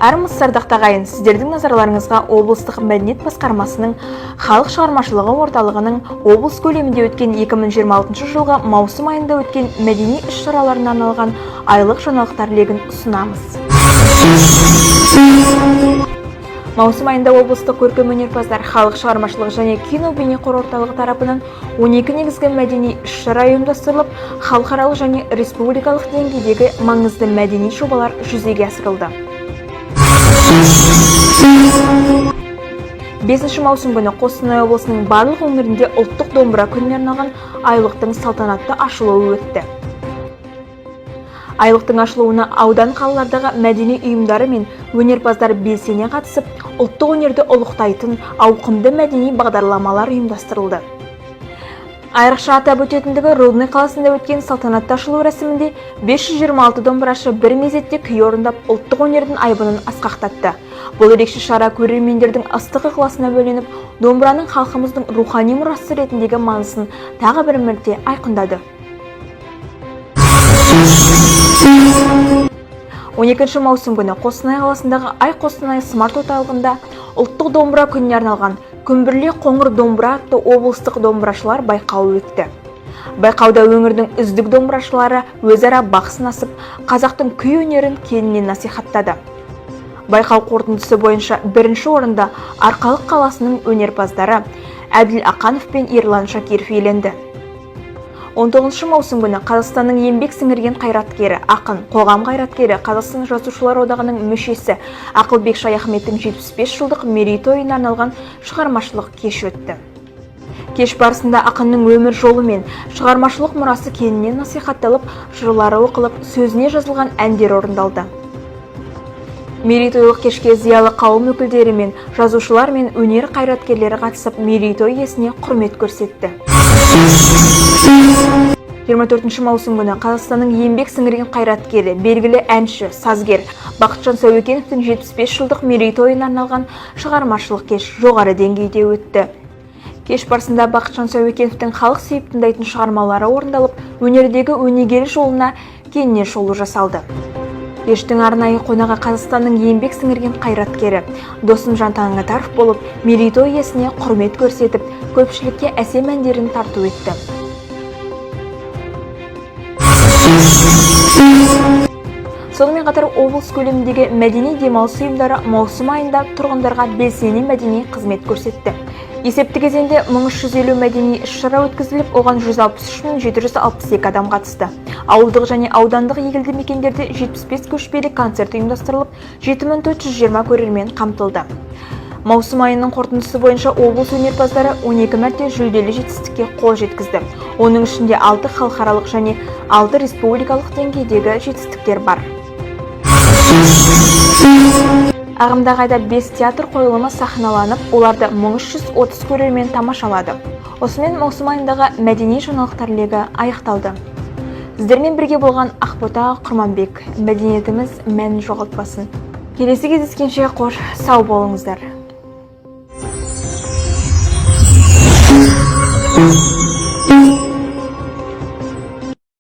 Армысыз, ардақты ағайын! Сіздердің назарларыңызға облыстық мәдениет басқармасының халық шығармашылығы орталығының облыс көлемінде өткен 2026 жылғы маусым айында өткен мәдени іс-шараларына арналған айлық жаңалықтар легін ұсынамыз. Маусым айында облыстық көркемөнерпаздар халық шығармашылығы және кино бейнеқор орталығы тарапынан 12 негізгі мәдени іс-шара ұйымдастырылып, халықаралық және республикалық деңгейдегі маңызды мәдени жобалар жүзеге асырылды. 5 маусым күні Қостанай облысының барлық өңірінде ұлттық домбыра күніне арналған айлықтың салтанатты ашылуы өтті. Айлықтың ашылуына аудан, қалалардағы мәдени ұйымдары мен өнерпаздар белсене қатысып, ұлттық өнерді ұлықтайтын ауқымды мәдени бағдарламалар ұйымдастырылды. Айрықша атап өтетіндігі, Рудный қаласында өткен салтанатты ашылу рәсімінде 526 домбырашы бір мезетте күй орындап, ұлттық өнердің айбынын асқақтатты. Бұл ерекше шара көрермендердің ыстық ықыласына бөленіп, домбыраның халқымыздың рухани мұрасы ретіндегі маңызын тағы бір мәрте айқындады. 12 маусым күні Қостанай қаласындағы Ай Қостанай смарт орталығында ұлттық домбыра күніне арналған «Күмбірле қоңыр домбыра» атты облыстық домбырашылар байқауы өтті. Байқауда өңірдің үздік домбырашылары өзара бақ сынасып, қазақтың күй өнерін кеңінен насихаттады. Байқау қорытындысы бойынша бірінші орында Арқалық қаласының өнерпаздары Әділ Ақанов пен Ерлан Шакиров иеленді. 19 маусым күні Қазақстанның еңбек сіңірген қайраткері, ақын, қоғам қайраткері, Қазақстан Жазушылар одағының мүшесі Ақылбек Шаяхметтің 75 жылдық мерейтойына арналған шығармашылық кеш өтті. Кеш барысында ақынның өмір жолы мен шығармашылық мұрасы кеңінен насихатталып, жырлары оқылып, сөзіне жазылған әндер орындалды. Мерейтойлық кешке зиялы қауым өкілдері мен жазушылар мен өнер қайраткерлері қатысып, мерейтой иесіне құрмет көрсетті. 24 маусым күні Қазақстанның еңбек сіңірген қайраткері, белгілі әнші, сазгер Бақытжан Сәуекеновтің 75 жылдық мерейтойына арналған шығармашылық кеш жоғары деңгейде өтті. Кеш барысында Бақытжан Сәуекеновтің халық сүйіп тыңдайтын шығармалары орындалып, өнердегі өнегелі жолына кеңінен шолу жасалды. Кештің арнайы қонағы Қазақстанның еңбек сіңірген қайраткері Досымжан Таңатаров болып, мерейтой иесіне құрмет көрсетіп, көпшілікке әсем әндерін тарту етті. Сонымен қатар облыс көлеміндегі мәдени демалыс ұйымдары маусым айында тұрғындарға белсене мәдени қызмет көрсетті. Есепті кезеңде 1350 мәдени іс-шара өткізіліп, оған 163 762 адам қатысты. Ауылдық және аудандық елді мекендерде 75 көшпелі концерт ұйымдастырылып, 7420 көрермен қамтылды. Маусым айының қорытындысы бойынша облыс өнерпаздары 12 мәрте жүлделі жетістікке қол жеткізді. Оның ішінде 6 халықаралық және 6 республикалық деңгейдегі жетістіктер бар. Ағымдағы айда 5 театр қойылымы сахналанып, оларды 1330 көрермен тамашалады. Осымен маусым айындағы мәдени жаңалықтар легі аяқталды. Сіздермен бірге болған Ақбота Құрманбек. Мәдениетіміз мәнін жоғалтпасын. Келесі кездескенше қош сау болыңыздар.